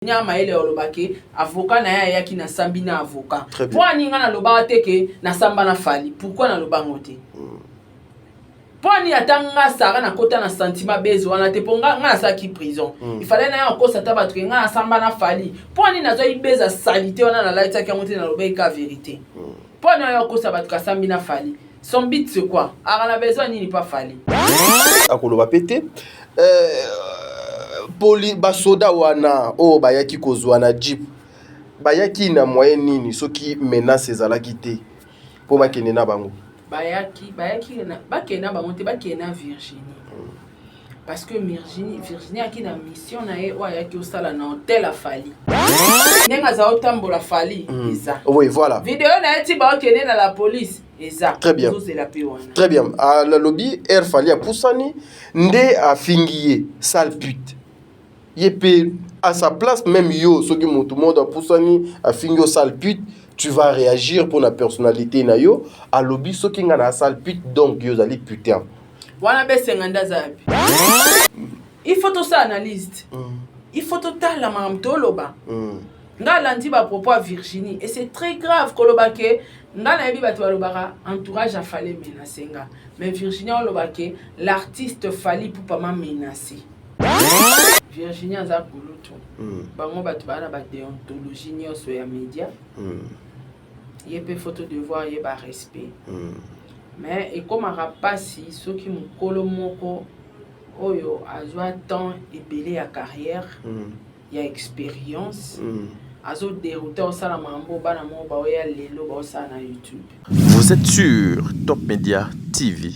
Nya mayele oloba ke avocat na ye ayaki na sambi na avocat. Po ani nga nalobaka te ke nasamba na Fally? Pourquoi naloba yango te? Mpo ani ata nga Sara nakota na sentiment base wana te, mpo nga nasalaki prison. Il fallait naya kokosa ata bato ke nga nasamba na Fally. Mpo ani nazwaki base ya salite wana, nalatisaki yango te, nalobaki ka vérité? Mpo ani aya kokosa bato kasambi na Fally? Son but, c'est quoi? Aka na besoin nini pa Fally? Akoloba pe te. Poli basoda wana oyo bayaki kozwa na jeep, bayaki na moyen nini soki menace ezalaki te mpo bakende na bango? Bayaki, bakende na bango te, bakende na Virginie, parce que Virginie ayaki na mission na ye oyo ayaki osala na hotel a Fally. Ndenge aza otambola Fally, eza oui voilà video na ye ti baokende na la police, eza. Très bien. Ozozela mpe wana. Très bien. Alobi air Fally apusani nde afingi ye sale pute. Ye mpe à sa place, même yo, soki motu moto apusani afingi yo sale pute, tu vas réagir pour na personnalité na yo. Alobi soki nga na sale pute, donc yo ozali putain. Wana besenga nde aza yapi? Il faut tosala analyse, il faut totala makambo toloba. Nga alandi bapropos ya Virginie et c'est très grave koloba ke nga nayebi bato balobaka entourage a Fally menace nga, mais Virginie oloba ke l'artiste Fally Ipupa m'a menacé. Virginie aza kulutu. Bango bato baa na badéontologie nyonso ya média. Ye mpe faut devoir ye barespect. Mais ekomaka mpasi soki mokolo moko oyo azwa temps ebele ya carrière, ya expérience, azodérouter, osala makambo bana moko baoya lelo baosala na YouTube. Vous êtes sur Top Media TV.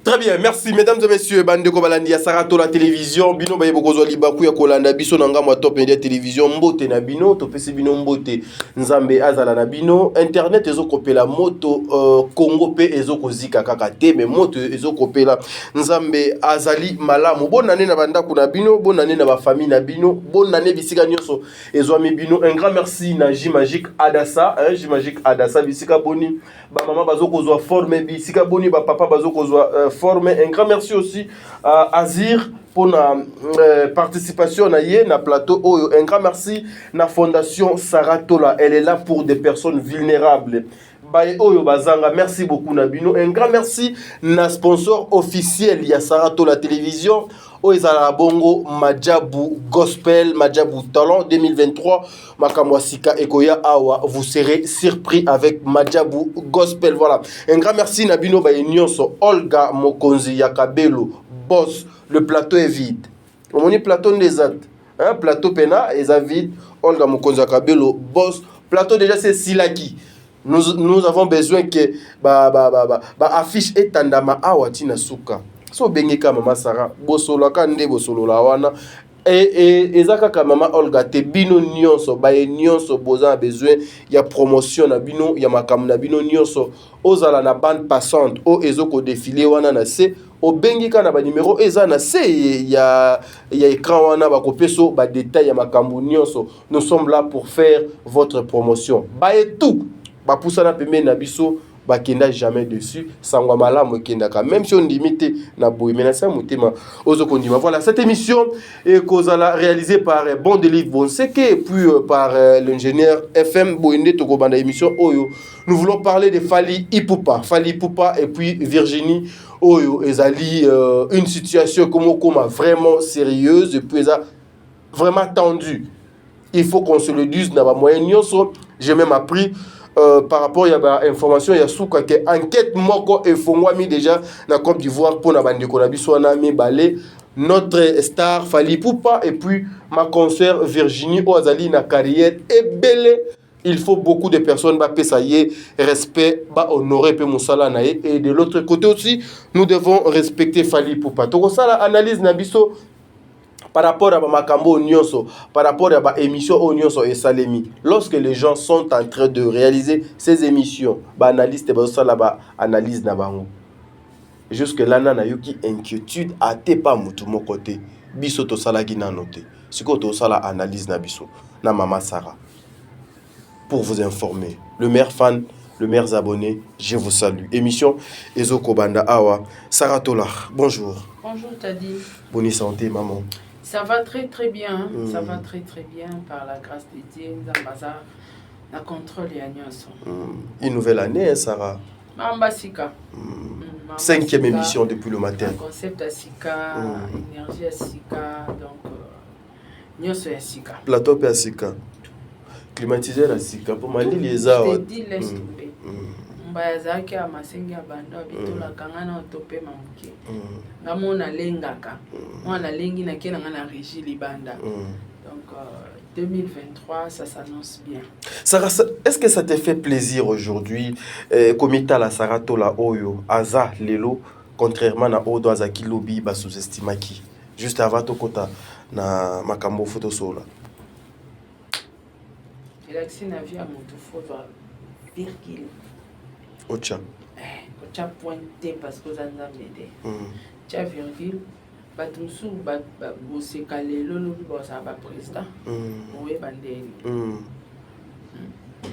Très bien, merci mesdames et messieurs. Bandeko balandi ya Saratola Télévision, bino baye bokozwa libaku ya kolanda biso na ngambo ya Top Media Télévision, mbote na bino, topesi bino mbote. Nzambe azala na bino. Internet ezokopela moto, Congo pe ezokozika kaka te, mais moto ezokopela. Nzambe azali malamu. Bonne année na bandako na bino, bonne année na ba famille na bino, bonne année bisika nyonso ezwami bino. Un grand merci na J Magique Adassa, hein, J Magique Adassa, bisika boni ba mama bazokozwa forme, bisika boni ba papa bazokozwa forme. Un grand merci aussi à Azir pour la participation na ye na plateau oyo. Un grand merci na Fondation Saratola, elle est là pour des personnes vulnérables, baye oyo bazanga. Merci beaucoup na bino. Un grand merci na sponsor officiel ya Saratola Télévision oyo ezalaka bongo Majabu Gospel, Majabu Talent 2023. Makambo ya sika ekoya awa, vous serez surpris avec Majabu Gospel. Voilà, un grand merci na bino baye nyonso. Olga Mokonzi ya Kabelo boss, le plateau est vide. Omoni plateau nde eza te, hein? Plateau pena eza vide. Olga Mokonzi ya Kabelo boss, plateau déjà c'est silaki. Nous avons besoin que ba affiche etandama awa ntina suka. So obengeka mama Sara, bosololaka nde bosolola wana. Eza kaka mama Olga te, bino nyonso baye nyonso boza na besoin ya promotion na bino, ya makambo na bino nyonso, ozala na bande passante oyo ezokodéfiler wana na se, obengi kaka na banimero eza na se ya écran wana, bakopesa badétail ya makambo nyonso. Nous sommes là pour faire votre promotion. Baye tout bapusana pembeni na biso, bakenda jamais dessus. Sango malamu ekendaka, même si ondimi te na boye, mais na se ya motema ozokondima. Voilà, cette émission ekozala réalisée par Bon Delive Bonseke et puis par l'ingénieur FM. Boye nde tokobanda émission oyo. Nous voulons parler de Fally Ipupa, Fally Ipupa et puis Virginie. Oyo ezali une situation comme vraiment sérieuse et puis eza vraiment tendue, il faut qu'on se le dise na bamoyen nyonso. J'ai même appris par rapport ya bainformation ya suka ke enquête moko efongwami déjà na Côte d'Ivoire mpona bandeko na biso wana mibale, notre star Fally Ipupa et puis ma consœur Virginie oyo azali na carrière ebele. Il faut beaucoup de personnes bapesa ye respect, bahonorer mpe mosala na ye. Et de l'autre côté aussi, nous devons respecter Fally Ipupa. Tokosala analyse na biso par rapport à bamakambo nyonso, par rapport à baémission oyo nyonso esalemi. Lorsque les gens sont en train de réaliser ces émissions, baanalyste bazosala baanalyse na bango. Jusque là na nayoki inquiétude ate pa motu moko te. Biso tosalaki nano te, sikoyo tosala analyse na biso na mama Sara pour vous informer. Le meilleur fan, le meilleur abonné, je vous salue. Émission ezokobanda awa. Sarah Tola, bonjour. Bonjour Tadi. Bonne santé, maman. Ça va très très bien, ça va très très bien par la grâce de Dieu. Nzambe aza na contrôle ya nyonso. Une nouvelle année, hein, Sarah. Mamba sika. Cinquième émission depuis le matin. Concept ya sika, énergie ya sika, donc nyonso ya sika. Plateau pe ya sika. Climatiseur ya sika po malili eza awa. Je te dis, laisse tomber. Mbaya azalaki ya masengi ya bando abitolaka nga na otopema moke. Nga mo nalengaka. Mwa nalengi nake na nga na régie libanda. Donc 2023, ça s'annonce bien. Sarah, est-ce que ça te fait plaisir aujourd'hui komitala Sarah Tola oyo aza lelo, contrairement na oyo azaki lobi ba sous-estimaki juste avant tokota na makambo photo sola? Elakisi na vie ya moto faut virgule. Ocha. Ocha point te parce que oza Nzambe te. Tia virgule. Bato mosusu boseka lelo, lobi bazala baprésident. Oyeba ndeni.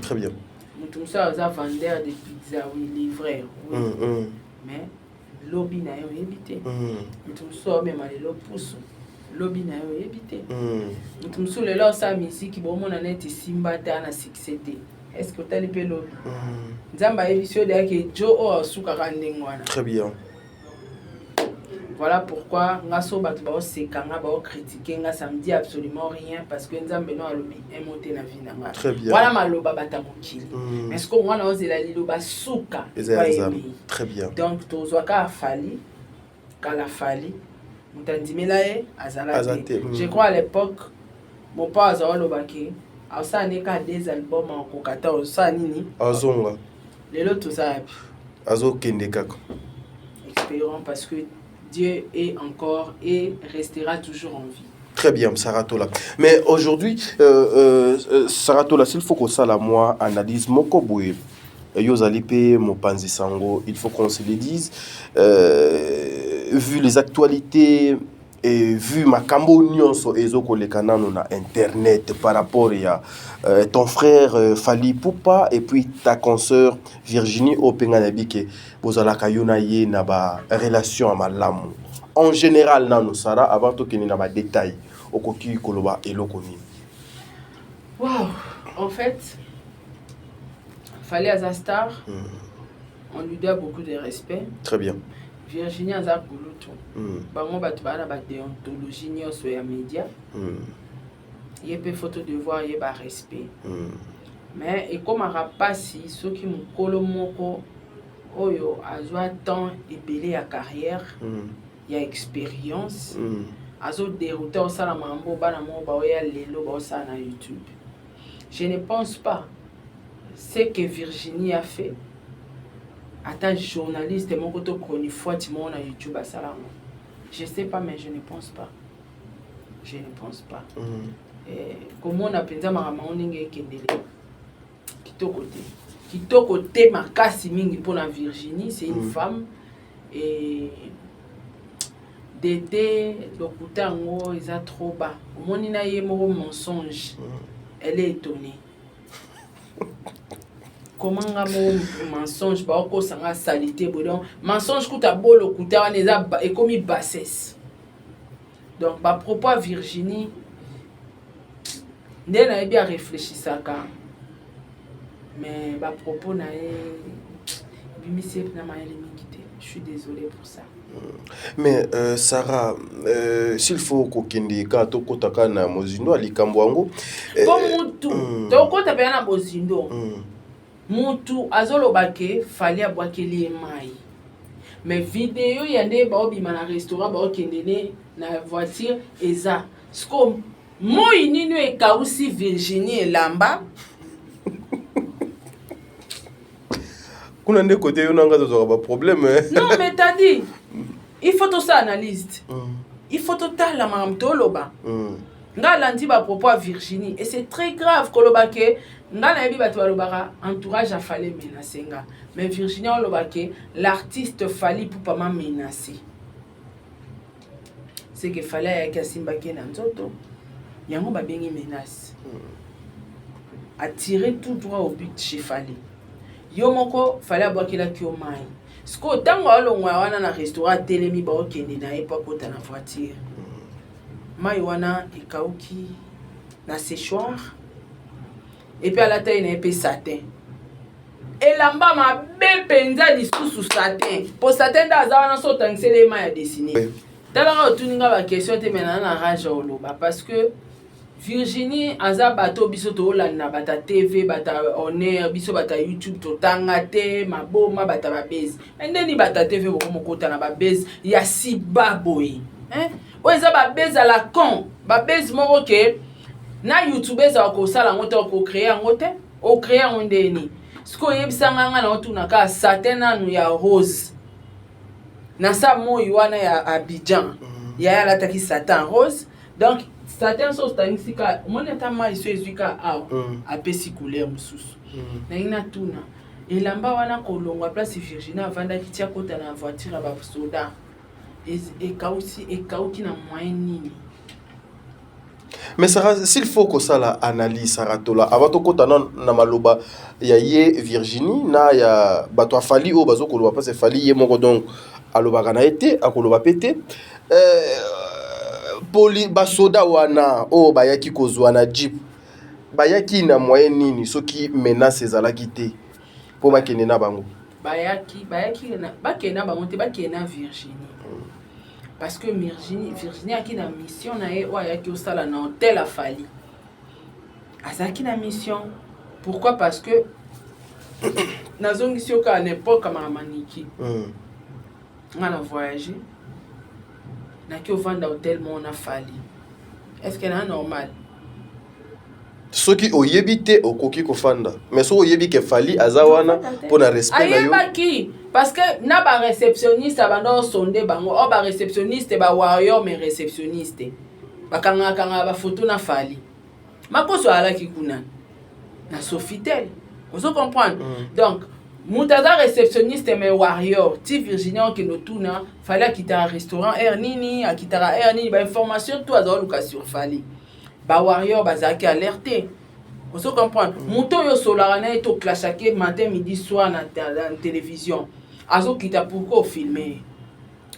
Très bien. Moto mosusu aza vendeur de pizza, oui, livreur, oui. Mais lobi na ye oyebi te. Moto mosusu aomema lelo pusu, lobi na ye oyebi te. Moto mosusu lelo asala misiki, bomona neti simba te, ana succès te. Est ce que otali mpe lobi? Nzambe ayebisi yo deyaki jo oyo asukaka ndenge wana. Très bien. Voilà pourquoi nga so bato baoseka nga, baokritike nga, ça me dit absolument rien parce que Nzambe no alobi un mot te na vie na nga. Très bien. Wana maloba bata mokili. Mais ce que mwana ozela liloba suka eza ya Nzambe. Très bien. Donc tozwaka afali kala, Fally moto andimela ye azala te. Je crois à l'époque mopa aza olobaki asala ne kaka des albums, akoka te osala nini. Azonga. Lelo toza yapi? Azokende kaka. Espérons, parce que Dieu est encore et restera toujours en vie. Très bien, Sarah Tola. Mais aujourd'hui, Sarah Tola, s'il faut que ça la moi analyse moko boye, yozali pe mopanzi sango, il faut qu'on se le dise, vu les actualités et vu makambo nyonso ezokoleka nano na internet par rapport ya ton frère Fally Ipupa et puis ta consoeur Virginie Openga Nabike, bozalaka yo na ye na ba relation ya malamu. En général nano, Sarah, avant tokende na ba détail, okoki koloba eloko nini? Wow, en fait, Fally aza star, on lui doit beaucoup de respect. Très bien. Virginie aza kulutu. Bango bato baa na badéontologie nyonso ya média. Ye mpe faut devoir ye barespect. Mais ekomaka mpasi soki mokolo moko oyo azwa temps ebele ya carrière, ya expérience, azodérouter, osala makambo bana moko baoya lelo baosala na YouTube. Je ne pense pas ce que Virginie a fait, ata journaliste moko to chronifuati moko na YouTube asala yango. Je sais pas, mais je ne pense pas, je ne pense pas. Komona mpenza makambo yango ndenge ekendele, kitoko te, kitoko te makasi mingi mpona Virginie. C'est une femme et dete lokuta yango eza trop bas. Omoni na ye moko mensonge, elle est étonnée. Comment nga moko mensonge baokosanga salité boye? Donc mensonge kuta bo lokuta wana eza ekomi bassesse. Donc bapropos ya Virginie, nde nayebi arefléchisaka, mais bapropos na ye ebimisi ye mpena mayele mingi te. Je suis désolé pour ça. Mais Sarah, s'il faut kokende kaka, tokɔta kaka na mozindo ya likambo yango. Mpo mutu tokɔta mpenza na bozindo, mutu azoloba ke Fally abwakeli ye mai, mais video ya nde baobima na restaurant, baokende ne na voiture, eza siko moi nini oyo ekausi Virginie elamba? Kuna nde kote yo nanga tozwaka baproblème. Non, mais tadi il faut tosala analyse, il faut totala makambo toloba. Nga alandi bapropos ya Virginie et c'est très grave koloba ke nga nayebi bato balobaka entourage ya Fally menace nga, mais Virginie oloba ke l'artiste Fally Ipupa m'a menacé. C'est que Fally ayaki asimbaki ye na nzoto, yango babengi menace. Attiré tout droit au but chez Fally. Yo moko Fally abwakelaki yo mai. Sikoyo ntango alongwa wana na restaurant, atelemi, baokende na ye mpo akota na voiture. Mai wana ekauki na séchoir. Et puis alata ye na ye mpe satin, elamba mabe mpenza lisusu satin, po satin nde aza wana. So otangiseli ye mai ya dessine. Talaka, otuni nga baquestion te, me naa na rage ya oloba, parce que Virginie aza bato. Biso toolanda bata TV, bata honneur, biso bata YouTube totanga te maboma, bata babase. Me ndeni bata TV bokomokota na babase ya siba boye, hein? Oyo eza babase à la con, babase moko ke na YouTube ezala kosala yango te, okocréer yango te. Ocréer yango ndeni? Sikoyo oyebisanga nga na otuna kaka satin nanu ya rose na sa moi wana ya Abidjan. Yaya alataki satin rose, donc satin so otangisi ka, omoni ata mai so ezwi ka awa, apesi couleur mosusu. Nangi natuna, elamba wana kolongwa place Virginie avandaki tia kota na voiture ya basoda, ekausi, ekauki na moyen nini? Mais Sarah, s'il faut kosala analyse, Sarah Tola, avant tokota na maloba ya ye Virginie na ya bato a Fally oyo bazokoloba, parce Fally ye moko donc alobaka na ye te, akoloba mpe te. Poli basoda wana oyo bayaki kozwa na jeep, bayaki na moyen nini soki menace ezalaki te mpo bakende na bango? Bayaki, bakende na bango te, bakende na Virginie, parce que Virginie ayaki na mission na ye oyo ayaki osala na hotel a Fally. Azalaki na mission. Pourquoi? Parce que nazongisi yo kaka na époque ya makambo Niki. Nga na voyage, naki ovanda hotel moko na Fally. Est ce que na normal? Soki oyebi te, okoki kofanda, mais soki oyebi ke Fally aza wana, mpo na respect na yo. Ayebaki, parce que na baréceptionniste abanda osonde bango. Oyo baréceptionniste, bawarrior, mais réceptionniste bakangaka bafoto na Fally. Makoso azalaki kuna na Sofitel, ozo comprendre? Donc moto aza réceptionniste mais warrior, ti Virginie okende otuna Fally akitaka restaurant aire nini, akitaka aire nini, bainformation to aza oluka sur Fally. Bawarrior bazalaki alerte, ozo comprendre? Moto oyo osolaka na ye to clashake matin, midi, soir na télévision, azokita, pourquoi ofilme?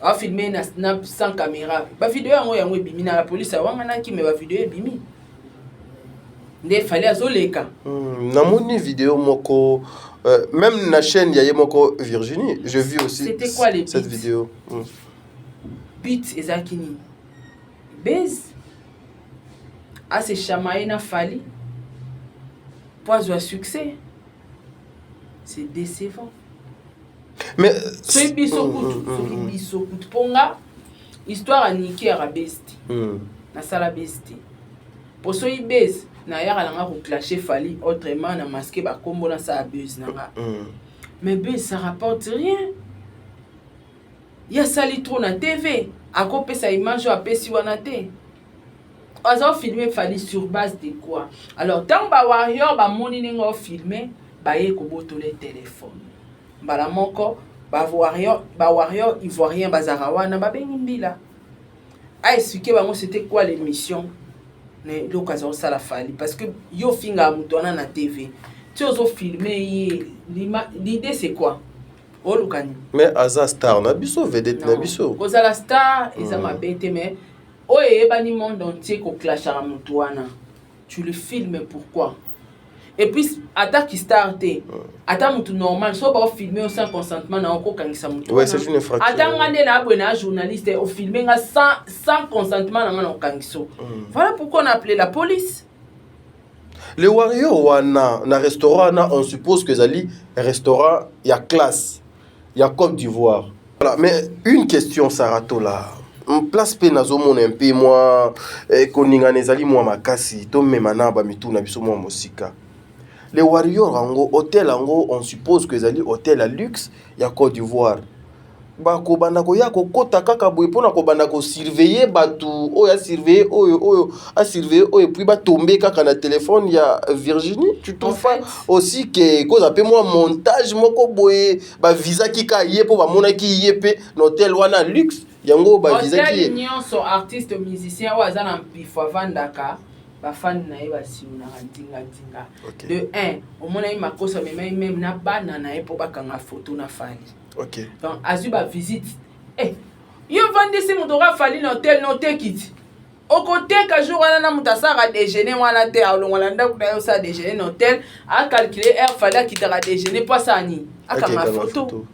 Afilme na sans caméra. Bavideo yango ebimi na la police, awanganaki, me bavideo ebimi nde Fally azoleka. Namoni vidéo moko même na chaîne ya ye moko Virginie, je vis aussi. C'était quoi les cette bits? vidéo. But ezalaki nini? Base ase chamaye na Fally po azwa succès. C'est décevant. Mais soki biso kutu, soki biso kutu, mpo nga histoire ya Niki yaka base te. Nasala base te, po soki base nayaka nanga koclashe Fally autrement, na masque bakombo, nasala base na nga. Mais base, ça rapporte rien. Ye asali trop na TV, akopesa image oyo apesi wana te. Aza ofilme Fally sur base de quoi? Alors ntango bawarrior bamoni ndenge ofilme, baye kobotola telefone mbala moko. Bawarrior ivoirien bazalaka wana, babengi mbila aexplike bango c'était quoi l'émission na eloko aza kosala Fally, parce que yo ofingaka moto wana na TV, ti ozofilme ye, l'idée c'est quoi? Oluka nini? Mais aza star na biso, vedette na biso. Kozala star eza mabe te, mais oyo eyebani monde entier koclashaka motu wana, tu le filmes pourquoi? Et puis ataki star te, ata motu normal, so baofilme yo sans consentement na okokangisa motu. Ouais, c'est une infraction. Ata nga nde na boye na journaliste, ofilme nga sans consentement na nga, na okangisa. Voilà pourquoi on a appelé la police. Le warrior wana na restaurant wana, on suppose que ezali restaurant ya classe ya Côte d'Ivoire. Voilà, mais une question, Saratola, place mpe nazomona mpe mwa koningana ezali mwa makasi. Tomema na bamitu na biso mwa mosika. Le warrior yango, hotel yango, on suppose que ezali hotel ya luxe ya Côte d'Ivoire. Bakobanda koya kokota kaka boye mpona kobanda kosurveille bato oyo asurveille oyo, oyo asurveille oyo, et puis batombe kaka na telefone ya Virginie. Tu trouves pas aussi ke koza mpe mwa montage moko boye? Bavizaki ka ye mpo bamonaki ye mpe na hotel wana luxe yango, bavizaki ye. Nyonso artiste musicien oyo aza na mpifo avandaka, bafani na ye basilunaka ndinga-ndinga. De un, omonaki makoso amemaki même na bana na ye mpo bakanga foto na Fally. Donc azwi bavisite. Eh, yo ovandisi moto oka Fally na hotel na otekiti. Okoteka jour wana na moto asalaka déjeuner wana te, alongwa na ndako na ye, osala déjeuner na hotel, acalcule heure Fally akitaka déjeuner mpo asala nini? Akanga photo.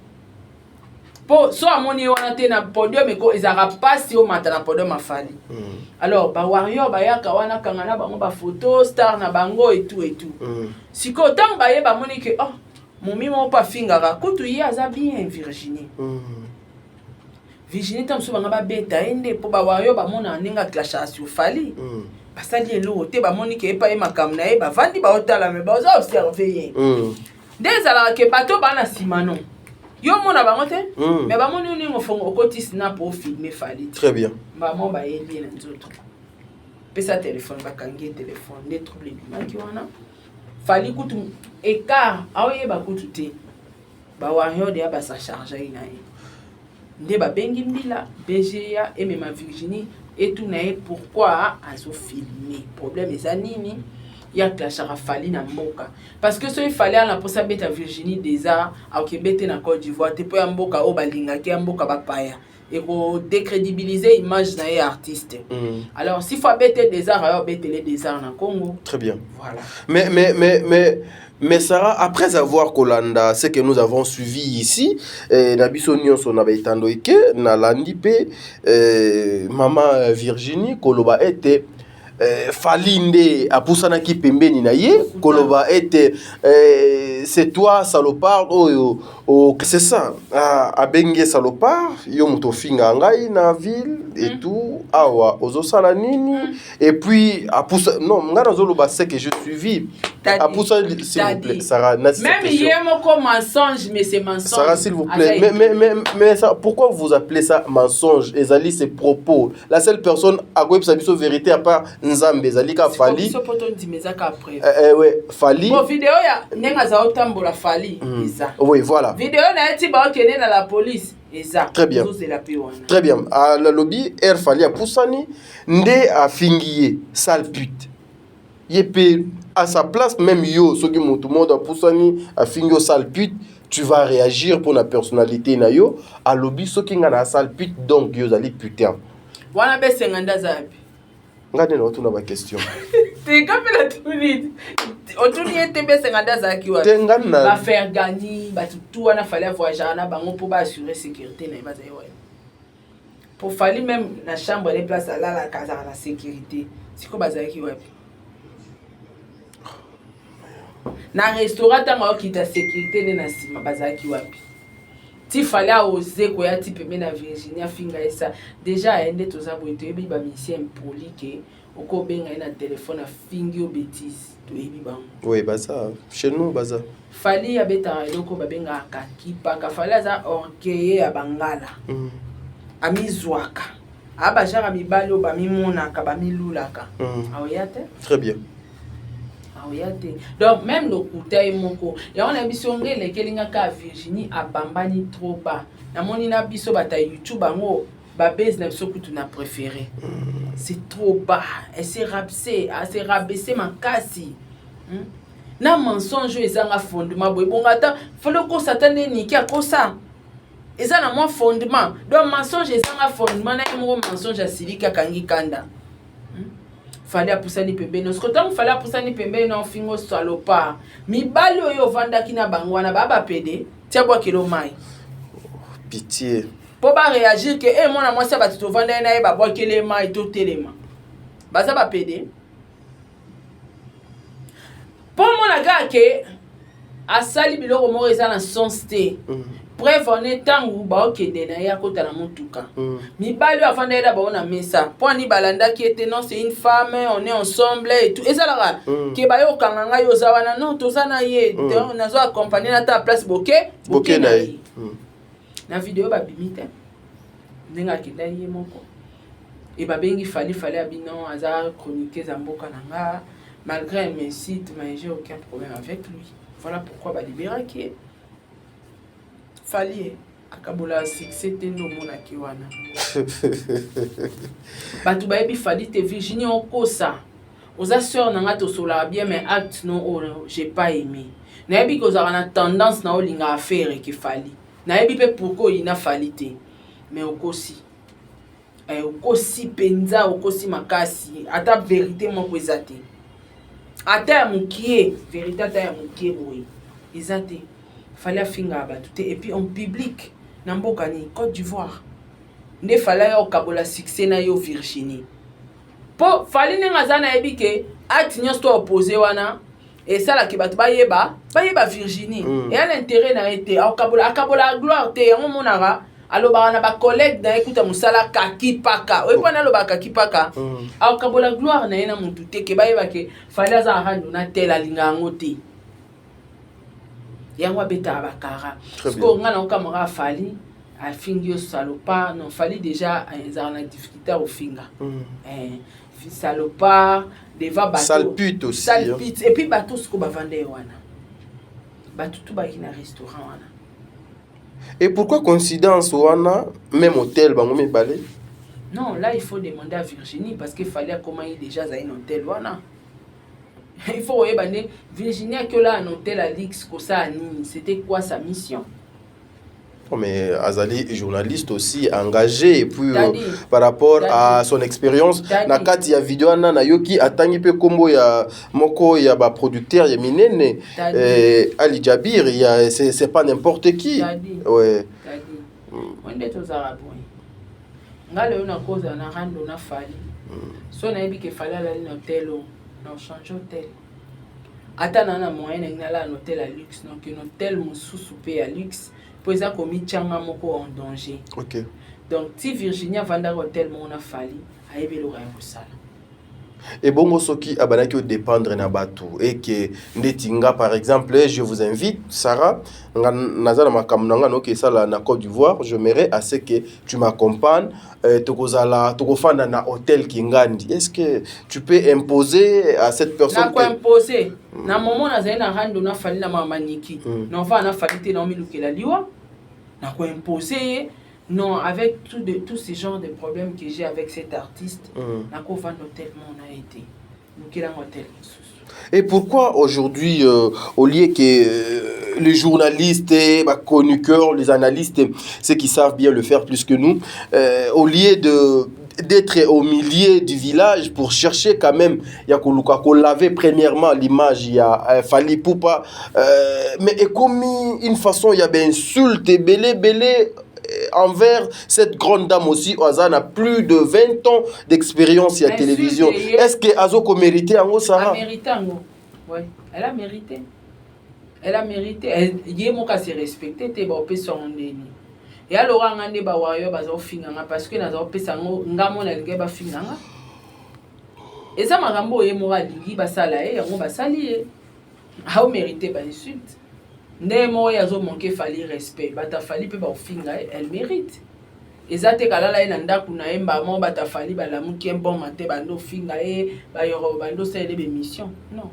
Mpo so amoni ye wana te na podium, eko ezalaka mpasi omata na podium a Fally. Alors bawarrior bayaka wana, kanga na bango bafoto, star na bango etu etu. Sikoyo ntango baye, bamoni ke oh, momi moko mpo afingaka kutu ye aza bien Virginie. Virginie, ntango mosusu banga babeta ye nde mpo bawarrior bamonaka ndenge aclashaka sur Fally. Basali eloko te, bamoni ke epa ye makambo na ye, bavandi baotala, me baza observe ye. Nde ezalaka ke bato baa na nsima no, yo omona bango te. Me bamoni yo ndenge ofongo okoti snap, ofilme Fally te. Très bien. Bamo bayebi ye na nzoto, pesa telefone, bakangi ye telefone, nde trouble ebimaki wana. Fally kutu écart aoyeba kutu te, bawarrior deya basachargeaki na ye, nde babengi mbila BGA emema Virginie, etuna ye pourquoi azofilme, problème eza nini, ya clashaka Fally na mboka. Parce que soki Fally ana mposa abeta Virginie déjà, akokebe te na Côte d'Ivoire te, mpo ya mboka oyo balingaki, ya mboka bapaya ekodécrédibiliser image na ye artiste. Alors s'il faut abete désart, ayo abetele désart na Congo. Très bien. Voilà. Mais Sarah, après avoir kolanda ce que nous avons suivi ici, eh, na biso nyonso na baetando eke, nalandi mpe eh, mama Virginie koloba ete eh, Fally nde apusanaki pembeni na ye koloba ete eh, c'est toi salopard oyo oh, c'est ça. Ah, abengi ye salopard, yo moto ofinga ngai na ville et tout, awa ozosala nini? Et puis apusa, non, ngai nazoloba ce que je suivi. Tadi. Apusa, s'il vous plaît. Tadi. Sarah, na cette Même question. ye moko mensonge, mais c'est mensonge. Sarah, s'il vous plaît, mais ça, pourquoi vous appelez ça mensonge? Ezali ses propos. La seule personne à quoi ça biso vérité à part Nzambe, Ezali ka Fally. Biso po tondima eza ka preuve. Ouais, Fally. Bon, video ya ndenge aza otambola Fally eza. Oui, voilà. Video na ye ti baokende na la police eza. Très bien. Ozozela mpe wana. Très bien. Alobi, heure Fally apusani, nde afingi ye, sale pute. Ye pe à sa place, même yo, soki moto moto apusani, afingi yo sale pute, tu vas réagir pour la personnalité na yo. Alobi soki nga na sale pute, donc yo zali putain. Wana besenga nde aza yapi? Nga nde naotuna ba question. Te, nga mpe natuni, otuni ye te, besenga nde azalaki wapi? Te, nga na Bafergani, bato tu wana Fally avoyageaka na bango mpo baassure sécurité na ye, bazali wapi? Po Fally même na chambre ne place alalaka azalaka na sécurité, sikoyo bazalaki wapi? Na restaurant ntango aokita, sécurité nde na nsima, bazalaki wapi ti Fally aose koya ti pembe na Virginie afinga ye? Sa déjà aye nde toza boye, toyebi bamusicien impoli ke okobenga ye na telefone, afingi yo bétise, toyebi bango. Oui, baza chez nous, baza. Fally abetaka eloko babengaka kakipaka. Fally aza orgueil ya bangala. Amizwaka, aa bajara mibali oyo bamimonaka, bamilulaka. Aoya te. Très bien. Aoya te. Donc même lokuta ye moko yango na biso nge elekeli nga kaka Virginie abambani trop bas. Namoni na biso bato ya YouTube yango babase na biso kutu na préféré. C'est trop bas, elle s'est rabaissée, s'est rabaissé makasi, Na mensonge oyo ezanga fondement boye, bongo ata Fally okosa, ata nde niki akosa eza na mwa fondement. Donc mensonge ezanga fondement na ye moko mensonge, asiliki, akangi kanda. Fally apusani pembeni, siko ntango Fally apusani pembeni na ofingo salopard, mibali oyo ovandaki na bango wana baa bapede tia bwakelo mai. Pitié. Mpo baréagir ke e mwana mwasi ya bato tovanda ye na ye, babwakeli mai, totelema, baza bapede. Mpo mona kaka ke asali biloko moko eza na sens te. Preuve ane, ntango baokende na ye akota na motuka, mibali oyo afanda ye na bango na mesa, mpo ani balandaki ete non, c'est une femme, on est ensemble et tout, ezalaka ke bayokanga ngai, oza wana, non, toza na ye. Donc nazo accompagne na ta place boke. Boke na ye. Na video babimi te ndenge akenda ye moko e babengi Fally. Fally abi non, aza chroniqueuse ya mboka na nga, malgré elle m'incite, mais j'ai aucun problème avec lui. Voilà pourquoi balibéraki ye. Fally akabola succès te, nde omonaki wana bato bayebi Fally te. Virginie, okosa, oza sœur na nga, tosolaka bien, mais acte no oyo j'ai pas aimé. Nayebi kozalaka na tendance na olingaka affaire eke Fally, nayebi mpe pourquoi oyina Fally te, mais okosi. Okosi mpenza, okosi makasi. Ata vérité moko eza te, ata ya mokie vérité, ata ya mokie boye eza te. Fally afingaka bato te, et puis en public na mboka nini? Côte d'Ivoire nde Fally aya okabola succès na yo, Virginie? Mpo Fally ndenge aza, nayebi ke acte nyonso to opose wana esalaki bato bayeba Virginie. Eya na intérêt na ye te. Akabola, akabola gloire te. Yango omonaka alobaka na bacollègue na ye kuta mosala kaki paka oyebi mpona alobaka kaki paka. Akabola gloire na ye na motu te, ke bayeba ke Fally aza arando na tel, alinga yango te. Yango abetaka bakara. Sikoyo ngai naokamaka, Fally afingi yo salopard. Non, Fally déjà ezalaka na difficulté ya kofinga. Salopard devant bato. Sale pute aussi. Sale pute. Et puis bato sikoyo bavanda ye wana, bato tu bayaki na restaurant wana. Et pourquoi coïncidence wana, même hôtel, bango mibale? Non, là il faut demander à Virginie, parce que Fally akomaki déjà azali na hôtel wana. Il faut oyeba nde Virginie akiola na hôtel Alix kosala nini, c'était quoi sa mission? Oh, mais azali journaliste aussi engagé et puis par rapport Daddy, à son expérience na kati ya video wana, nayoki atangi mpe kombo ya moko ya baproducteur ya minene, Ali Jabir ya, c'est pas n'importe qui. Daddy. Ouais. Daddy. Nde tozalaka boye. Nga lelo nakozala na rando na Fally, so nayebi ke Fally alali na hotel oyo, na ochange hotel. Ata na moyen nangi nalala na hotel ya luxe, donc na hotel mosusu mpe ya luxe, mpo eza komitianga moko en danger. Donc ti Virginie avandaka hotel moko na Fally, ayebi eloko ya kosala. Ebongo soki abandaki odépendre na bato eke ndeti nga par exemple, je vous invite, Sarah, nga naza na makambo na nga noki esala na Côte d'Ivoire, j'aimerais à ce que tu m'accompagnes, tokozala, tokofanda na hôtel Kingandi. Est-ce que tu peux imposer à cette personne? Nakoimpose na moment nazali na rando na Fally na mama Niki. Naofanda na Fally te, naomilukela liwa. Nakoimpose ye? Non, avec tout ce genre de problèmes que j'ai avec cet artiste, nakovanda hôtel moko na ye te. Lukelanga hôtel mosusu. Et pourquoi aujourd'hui, au lieu que les journalistes, bah, chroniqueurs, les analystes, ceux qui savent bien le faire plus que nous, au lieu de d'être au milieu du village pour chercher quand même ya koluka laver premièrement l'image ya Fally Ipupa, mais ekomi une façon ya ba insulte ebele ebele envers cette grande dame aussi oyo a plus de 20 ans d'expérience ya télévision? Est-ce que azoko mérité yango, Sarah? Mérité yango, ouais, elle a mérité, elle a mérité. Ye moko ase respecté te, baopesa yango ndeni ya loka. Nga nde bawayo baza kofinga nga parce que naza kopesa yango nga mo nalingi bafinga nga. Eza makambo oyo ye moko alingi basala ye, yango basali ye. Aomérite bainsulte nde moko ye azomanke Fally respect. Bato afali mpe bakofinga ye, elle mérite. Eza te kalala ye na ndako na ye, mbamo bato afali balamuki un bon matin, bando ofinga ye, bayoro bando osalela bémission. Non.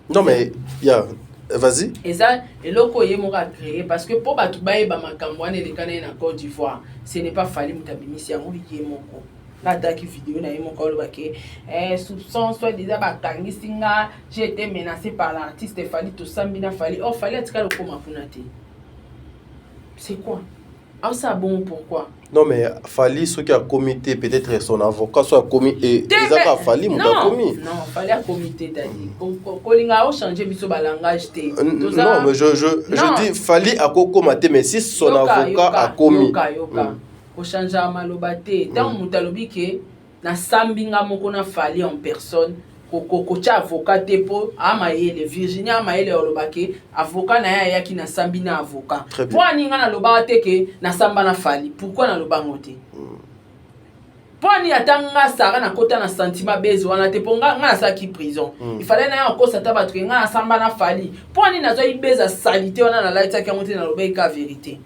Non mais ya, vas-y. Eza eloko oyo ye moko acréé, parce que mpo bato bayeba makambo wana eleka na ye na Côte d'Ivoire, ce n'est pas Fally moto abimisi yango. Ye moko ataki video na ye moko alobaki soupçon soit déjà bakangisi nga, j'ai été menacé par l'artiste Fally, tosambi na Fally. Or Fally atikali okóma kuna te. C'est quoi aosala bongo? Pourquoi? Non mais Fally soki akomi te, peut-être son avocat so akomi, ezaka Fally moto akomi. Non, Fally akomi te. Tadi kolinga ochange biso balangage te. Non mais je dis Fally akokoma te, mais si son avocat akomi. Yoka, yoka. Kochangeaka maloba te. Ntango moto alobi ke nasambi nga moko na Fally en personne, kotia avocat te, mpo amayele Virginie amayele aloba ke avocat na ye ayaki, nasambi na avocat. Mpo ani nga nalobaka te ke nasamba na Fally? Pourquoi nalobango te? Mpo ani ata nga Sara nakota na sentiment base wana te? Mpo nga nasalaki prison, ifale na ye akosa ata bato ke nga nasamba na Fally. Mpo ani nazwaki base asali te wana, nalalisaki yango te, nalobaki ka vérité.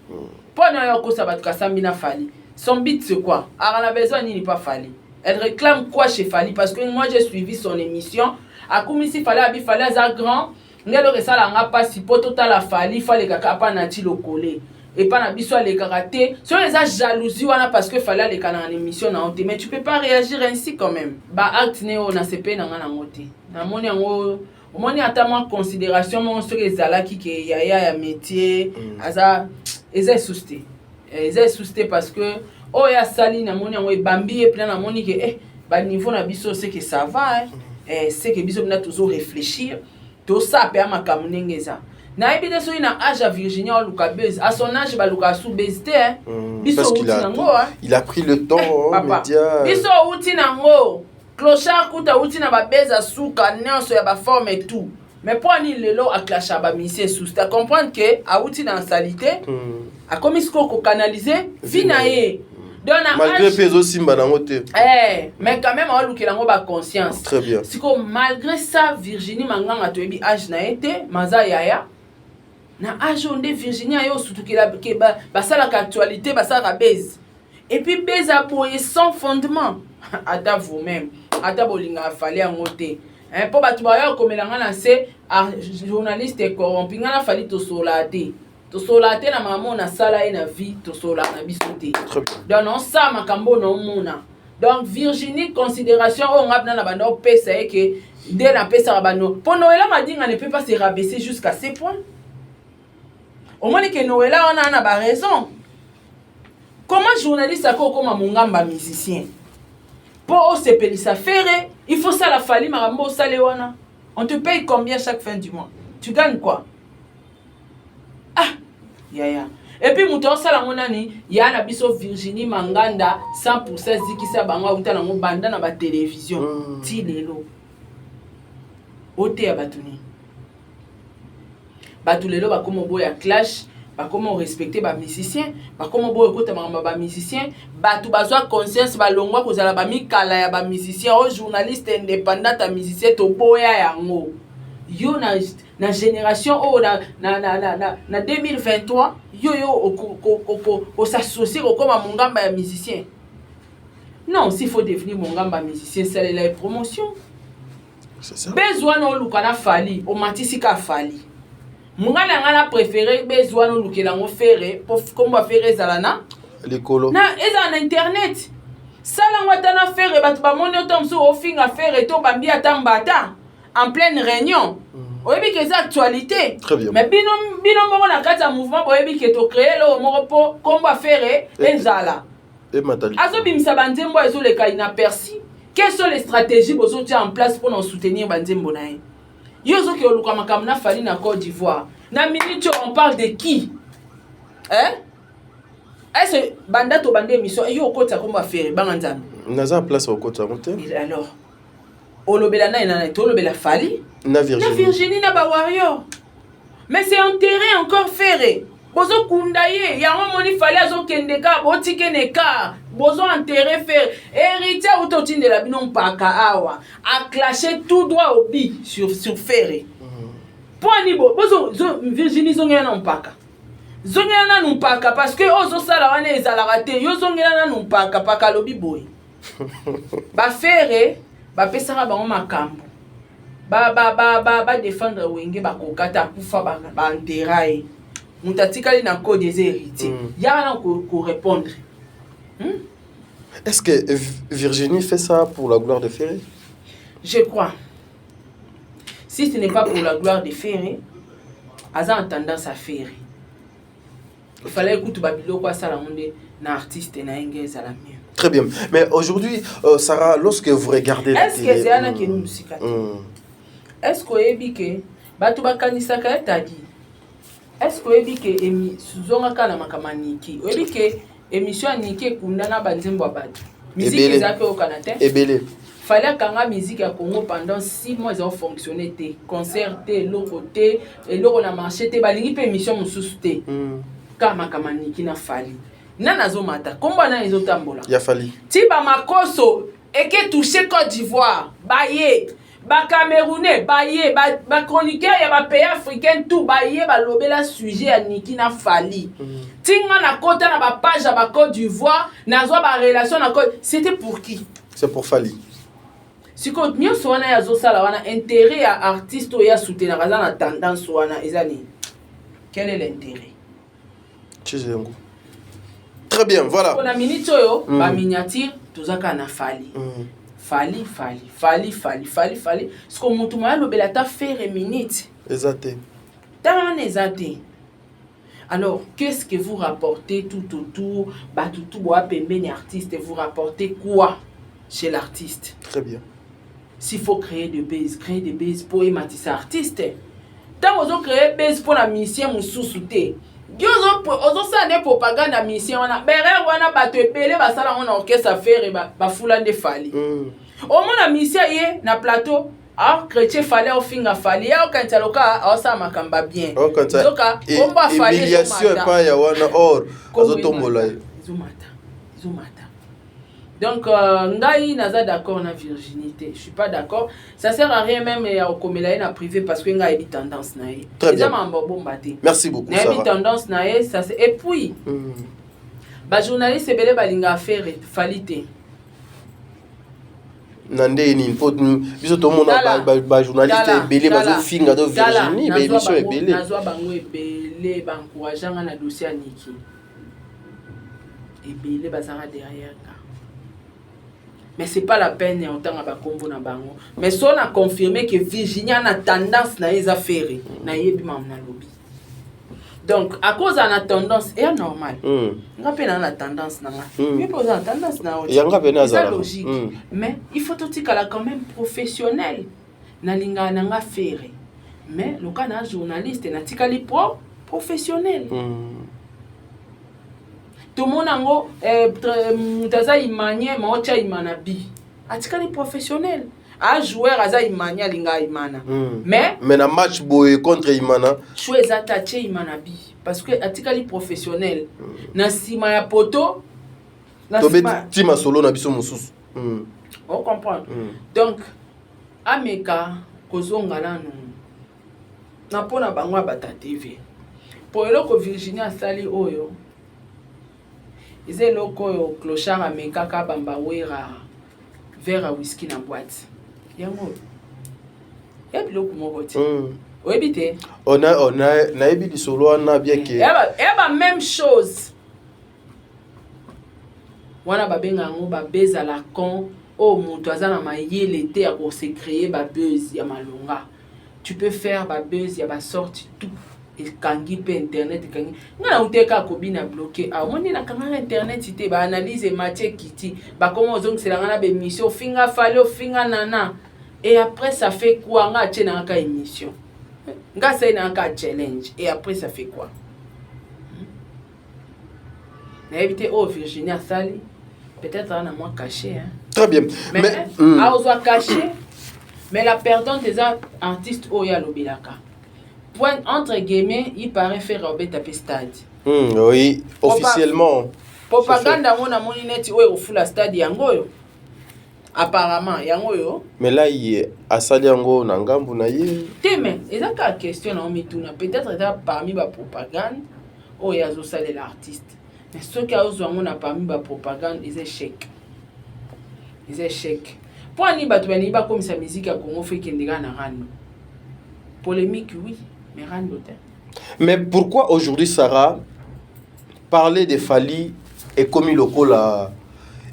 Mpo ani oyo akosa bato kasambi na Fally? Son but, c'est quoi? Aka na besoin nini pa Fally? Elle réclame quoi chez Fally? Parce que moi, j'ai suivi son émission, akumisi Fally, abi Fally aza grand. Ngai eloko esalanga mpasi, mpo totala Fally fo alekaka apa na ti lokole epa na biso alekaka te. Soki eza jalousie wana parce que Fally aleka na émission na yo te, mais tu peux pas réagir ainsi quand même. Baacte ne oyo nasepeli na nga nango te. Namoni yango, omoni ata mwa considération moko soki ezalaki ke yaya ya métier aza, eza esusu te, eza esusu te, parce que Oyo asali, namoni yango ebambi ye mpena. Namoni ke baniveau na biso, c'est que ça va, hein. C'est que biso mpena tozo réfléchir, tosala mpe ya makambo ndenge eza. Nayebi te soki na age ya Virginie aluka buzz. À son âge, balukaka su buzz te. Biso outi nango. Il a pris le temps, hein, média. Biso outi nango. Clochard kuta outi na babuzz, asuka nyonso ya baforme et tout. Mais mpo ani lelo aclasha bamusicien susu te, comprendre ke awuti na salité, akomi sikoyo kocanaliser vie na ye. Donc na malgré mpe ezosimba nango te. Mais quand même aolukela yango baconscience. Très bien. Sikoyo, malgré ça, Virginie Manganga, toyebi age na ye te, maza yaya na age oyo nde Virginie aye osutukela ke basalaka actualité, basalaka buzz, et puis buzz aboye sans fondement. Ata vous-même, ata bolingaka Fally yango te, mpo bato baya kokomela nga na se journaliste corrompu. Nga na Fally tosolaa te, tosolaa te na mama oyo nasala ye na vie, tosolaka na biso te. Donc naosala makambo oyo naomona. Donc Virginie, considération oyo nga mpena na banda opesa ye, ke nde napesaka bano, mpo Noela Madinga ne peut pas se rabaisser jusqu'à ce point. Omoni ke Noela wana na baraison. Comment journaliste ako okóma mongamba musicien mpo osepelisa Ferre? Il faut sala Fally makambo osale wana. On te paye combien chaque fin du mois? Tu gagnes quoi? Ah yaya, et puis moto osala yango nani? Ya na biso Virginie Manganda, 100 zikisa bango, auta nango banda na batélévision ti lelo. Oteya bato nini? Bato lelo bakóma oboya clash, bakóma orespecte bamusicien, bakóma oboya okota makambo ya bamusicien. Bato bazwa conscience, balongwa kozala bamikala ya bamusicien. Oyo journaliste indépendante ya musicien, toboya yango. Yo na génération oyo na 2023, yo kosassocie kokóma mongamba ya musicien, non. S'il faut devenir mongamba ya musicien, salela ye promotion. Buzz wana oluka na Fally, omatisi ka Fally. Ngai na ngai na préféré buzz wana olukela yango Ferre, mpo kombo ya Ferre ezala na likolo. Na ezala na internet. Sala yango ata na Ferre, bato bamoni ota mosusu ofinga Ferre to bambi ata mbata en pleine réunion. Oyebi ke eza actualité. Mais bino, bino moko na kati ya mouvement, boyebi ke tocréer eloko moko mpo kombo ya Ferre ezala. Azobimisa banzembo ezoleka inaperçu. Quelles sont les stratégies bozotia en place mpona soutenir banzembo na ye? Yo ozoki oluka makambo na Fally na Côte d'Ivoire. Na minute oyo, on parle de qui, hein? Est-ce banda tobanda émission, yo okotisa kombo Ferre? Banga Nzambe. Naza place okotisa yango te. Alors olobela nani nani? Tolobela Fally. Na Virginie. Na Virginie, na bawarrior. Mais c'est enterré encore Ferre, bozokunda ye. Yango moni Fally azokende kaka, botike na écart, bozo enterré Ferre. Héritier auti otindela bino mpaka awa, aclashe tout droit obi sur Ferre. Mpo ani bo bozo Virginie, zongela na mpaka, zongela nanu mpaka, parce que oyo ozosala wana ezalaka te. Yo zongela nanu mpaka. Mpaka alobi boye, baFerre bapesaka bango makambo badéfendre Wenge, bakoka te, akufa, baenterra ye. Moto atikali na code eza Héritier. Yaka na korépondre. Est-ce que Virginie fait ça pour la gloire de Ferré? Je crois, si ce n'est pas pour la gloire de Ferré, aza en tendance à Ferré. Il fallait kutu babiloko asala ngo nde na artiste na ye nge ezala mieux. Très bien. Mais aujourd'hui, Sarah, lorsque vous regardez la télé. Est-ce que c'est mm. kenu musika te? Est-ce que oyebi ke bato bakanisaka etadi? Est-ce que oyebi ke zongaka na makambo ya Niki? Oyebi ke émission ya Niki ekunda na banzembo ya bato, musique ezalaki oyokana te? Ebele. Fallait akanga musique ya Congo pendant 6 mois, eza fonctionner te, concert te, eloko te, eloko na marché te, balingi mpe émission mosusu te. Kaka makambo ya Niki na Fally. Nani azomata kombo, nani ezotambola? Ya Fally. Ti bamakoso eke touche Côte d'Ivoire, baye bacamerounais, baye bachroniqueur ya bapays africain, tout baye balobela sujet ya Niki na Fally. Ti nga nakota na bapage ya bacôte d'Ivoire, nazwa barelation na Côte, c'était pour qui? C'est pour Fally. Sikoyo nyonso wana ye azosala wana, intérêt ya artiste oyo asoutenaka aza na tendance wana eza nini? Quel est l'intérêt? Yango. Très bien, voilà. Na minute oyo, baminiature, toza kaka na Fally. Fally, Fally, Fally, Fally, Fally, Fally. Siko motu moya alobela ata Ferre minute eza te. Ntango wana eza te. Alors, qu'est-ce que vous rapportez tout autour? Bato tout boa pembeni artiste, vous rapportez quoi chez l'artiste? Très bien. S'il faut créer de buzz, créer de buzz pour ematisa artiste. Ntango ozocréer buzz mpo na musicien mosusu te, yo ozosala nde propagande ya musicien wana. Berere wana, bato ebele basala yango na orchestre Ferre, bafula nde Fally. Omona musicien ye na plateau achrétien Fally, aofinga Fally, ye aokanisa loka aosala makambo ya bien. Nzoka kombo afali Humiliation epai ya wana, or azotombola ye. Ezomata, ezomata. Donc ngai naza d'accord na Virginie te, je suis pas d'accord. Ça sert à rien même ya kokomela ye na privé, parce que ngai ayebi tendance na ye. Eza makambo abomba te. Merci beaucoup. Nayebi tendance na ye, ça. Et puis bajournaliste ebele balingaka Ferre, Fally te. Na nde nini? Mpo biso tomona bajournaliste ebele bazofinga do Virginie, baémission ebele. Nazwa bango ebele baencourage nga na dossier ya Niki. Ebele bazalaka derrière nga, mais c'est pas la peine ya otanga bakombo na bango. Mais so na confirme que Virginie na tendance na ye eza Ferre, nayebi mamu nalobi. Donc akozala na tendance eya normal. Nga mpe naa na tendance na nga. Yo mpe oza na tendance na yo. Yanga mpe. Eza logique. Mais il faut totikala quand même professionnel. Nalingaka na nga Ferre, mais loka na journaliste, natikali professionnel. Tomona yango, moto aza imanie ma otya imana bi atikali professionnel. A joueur aza imani, alingaka imana. Mais Mais na match boye contre imana. Choix eza te, atie imana bi parce que atikali professionnel. Na nsima ya poto na Tobeti masolo na biso mosusu. Ocomprendre? Donc ameka kozonga nanu na mpo na bango ya bata TV, mpo eloko Virginie asali oyo eza eloko oyo clochard amekaka bamba Wera verre ya whisky na boîte. Yango oyo ya biloko moko te. Oyebi te? Nayebi lisolo wana bien ke Ya ba même chose wana, babenga yango babuzz à la con. Oyo moto aza na mayele te ya kose créer babuzz ya malonga. Tu peux faire babuzz ya basorte tout, ekangi mpe internet ekangi. Ngai nauti kaka kobina bloqué awa, omoni nakangaka internet te. Baanalyse emati, ekiti, bakoma ozongisela ngai na baémission, ofinga Fally, ofinga nana. Et après, ça fait quoi? Nga atie na kaka émission, nga asali na kaka challenge, et après, ça fait quoi? Nayebi te oyo Virginie asali, peut-être aza na mwa cachet, hein? Très bien. Mais aozwa cachet, mais la perdante eza artiste oyo alobelaka point entre guillemets. Il paraît Ferre obeta mpe stade. Oui, officiellement. Propagande yango namoni neti oyo ekofula stade yango oyo, apparemment yango oyo. Mais là, ye asali yango na ngambu na ye. Te, mais eza kaka question na omituna. Peut-être eza parmi bapropagande oyo azosalela artiste, mais soki azozwa yango na parmi bapropagande, eza échec, eza échec. Mpo ani bato balingi bakomisa musique ya Congo faut ekende kaka na rando, polémique, oui, mais rando te. Mais pourquoi aujourd'hui, Sarah, parler de Fally ekomi lokola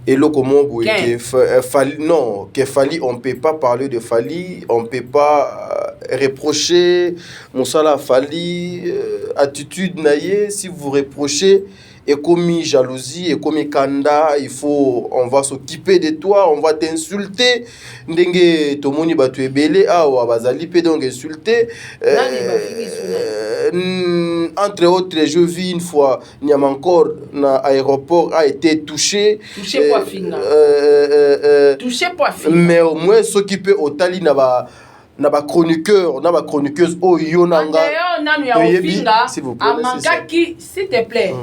eloko moko boye que Fally, non, que Fally, on peut pas parler de Fally, on peut pas reprocher mosala Fally, attitude na ye? Si vous reprochez, ekomi jalousie, ekomi kanda, il faut, on va s'occuper de toi, on va t'insulter. Ndenge tomoni bato ebele awa bazali mpe donc insulter. Entre autres, je vis une fois Niamankor na aéroport a été touché. Touché po afinga. Touché po afinga. Mais au moins soki mpe otali na bachroniqueur na bachroniqueuse oyo yo na nga nanu ya kofinga amankaki, s'il te plaît.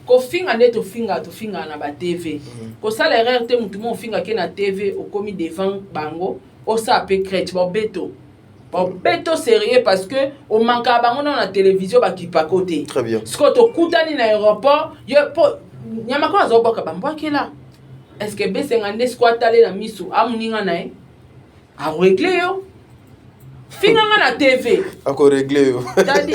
Kofinga nde tofinga, tofingaka na batv. Kosala erreur te, motu mo ofingaki na TV, okomi devant bango, osala mpe crèche, baobeto, baobeto sérieux, parce que omankaka bango nano na télévision, bakipako te. Sikoyo tokutani na aéroport, yo po nyamako azobwaka bambwakela. Est ce que besenga nde siko atale na miso amoninga na ye arégler yo? Finganga na TV. Akorégler yo. Tadi,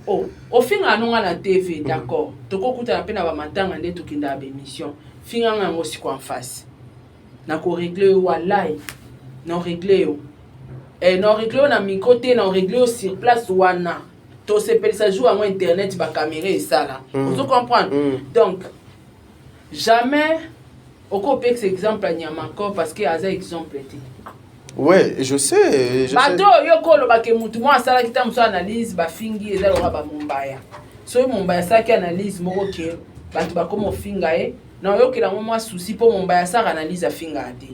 oh, ofingaka nonga na TV, d'accord, tokokutana mpe na bamatanga nde tokendaka bémission, finganga yango siko en face, nakorégler yo, walai, naorégler yo, eh, naorégler yo na micro te, naorégler yo sur place wana. Tosepelisa jour yango, internet, bacaméra esala. Ozo comprendre? Donc jamais okopekisa exemple ya Nyamakor, parce que aza exemple te. Ouais, je sais, je sais. Bato oyo kolobake mutu moko asalaki ta mosu analyse, bafingi, eza lokola bamombaya. Soki Mombaya asalaki analyse moko ke bato bakoma ofinga ye, na oyokela yango mwa souci, mpo Mombaya asalaka analyse, afingaka te.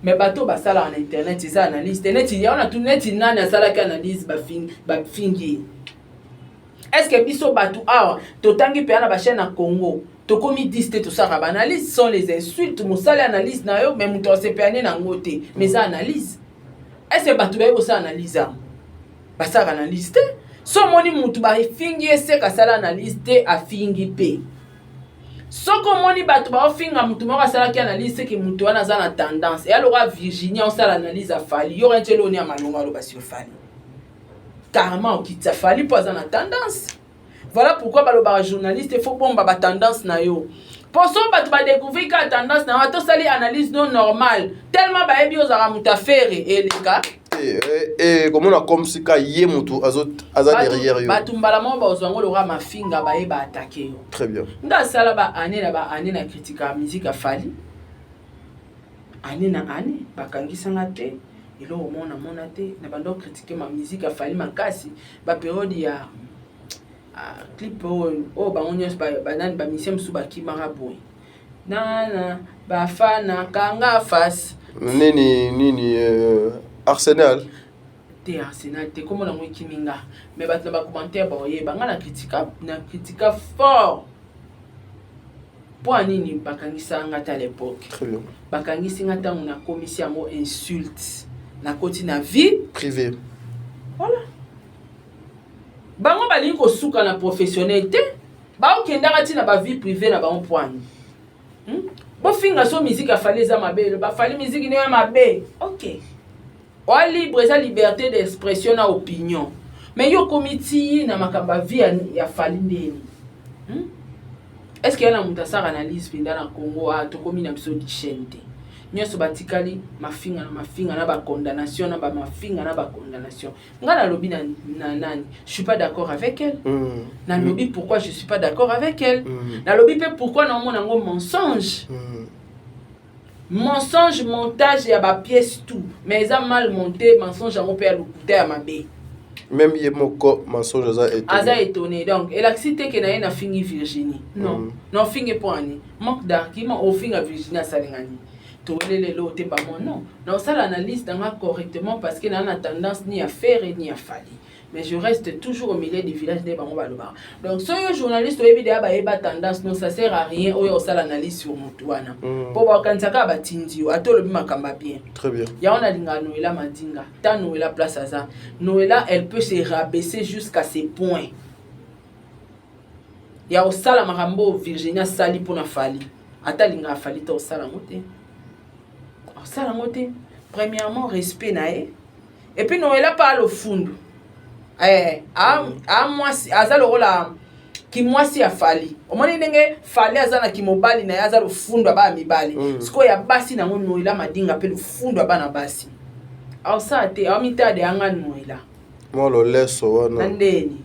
Mais bato basalaka na internet, eza analyse te. Neti yango na tu, neti nani asalaki analyse bafingi ye? Est ce que biso bato awa totangi mpenza na bachaîne na Congo, tokomi 10 te, tosalaka baanalyse sans les insultes? Mosali analyse na yo, mais moto asepeyane nango te, mais eza analyse. Est ce que bato bayebi kosala analyse yango? Basalaka analyse te. So omoni mutu bafingi ye, seka asala analyse te, afingi mpe. Soki omoni bato baofinga mutu moko asalaki analyse, seke mutu wana aza na tendance. Eya lokola Virginie osala analyse, afali yo nti eloni ya malongo, aloba sur Fali carrément, okitisa Fali mpo aza na tendance. Voilà pourquoi balobaka journaliste faut bomba batendance na yo, mpo so bato badécouvrir kaka tendance na yo, ata osali analyse no normal, tellement bayebi ozalaka moto afere eleka. Komona comme sika ye motu aza derrière yo. Bato mbala moko bazwa yango lokola mafinga, bayeba atake yo. Très bien. Nga asala baannée na baannée na critique ya musique, afali année na année, bakangisanga te. Eloko moko namona te na bando critiquer ma musique afali makasi. Bapériode ya clip oyo bango nyonso banani, bamusicien mosusu bakimaka boye nana bafana kanga face. Nini nini, Arsenal. Te, Arsenal te, komona yango ekimi nga, mais bato na bacommentaire baoyeba nga na critika fort. Mpo ya nini bakangisa nga te à l'époque? Très bien. Bakangisi nga ntango nakomisi yango insulte, nakoti na vie privé. Voilà, bango balingi kosuka na professionnel te, baokendaka ntina bavie privé na bango poani. Bofinga so musique afali eza mabe, bafali musique nde ya mabe, ok, oa libre, eza liberté d'expression na opinion. Mais yo okomi ti na makambo ya vie ya Fali ndeni, Est ce que ya na moto asala analyse mpenza na Congo? A tokomi na biso chaîne te, nyonso batikali mafinga na mafinga na bacondamnation na bamafinga na bacondamnation. Nga nalobi na nani, je suis pas d'accord avec elle. Nalobi pourquoi je suis pas d'accord avec elle. Nalobi mpe pourquoi naomona yango mensonge. Mensonge, montage ya bapièce, tout, mais eza mal monté, mensonge yango mpe ya lokuta ya mabe. Même ye moko mensonge aza étonné. Aza étonné. Donc elakisi te ke na ye nafingi Virginie, non. Na ofingi mpo ani manque d'argument, ofinga Virginie asalinga nini? Towele lelo otemba mo, non, na osala analyse nanga correctement, parce que naa na tendance ni ya Ferre ni ya Fali, mais je reste toujours au milieu du village nde bango balobaka. Donc soki yo journaliste oyebi deya bayeba tendance, non, ça sert à rien oyo osala analyse sur motu wana, mpo bakanisa kaka batindi yo, ata olobi makambo ya bien. Très bien. Yango nalingaka Noela Madinga ta Noela place aza. Noela, elle peut se rabaisser jusqu'à ce point ya kosala makambo oyo Virginie asali mpona Fali. Ata alingaka Fali te, osala yango te, osala yango te. Premièrement, respect na ye. Et puis Noela mpe alofundu a mwasi aza lokola kimwasi ya Fali. Omoni ndenge Fali aza na kimobali na ye, aza lofundu ya bana mibali. Sikoyo ya basi nango, Noela Madinga mpe lofundu ya bana basi, aosala te, aomitade yanga Noela. Mwa loleso na wana. Ndeni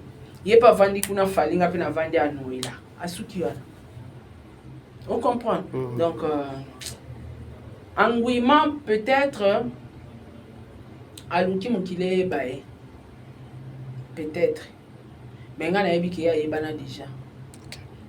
ye mpe avandi kuna, Fali, nga mpe navandi ya Noela, asuki wana, ocomprendre? Donc engouement peut-être aluki mokili eyeba ye peut-être, mais ngai nayebi ke ye ayebana déjà.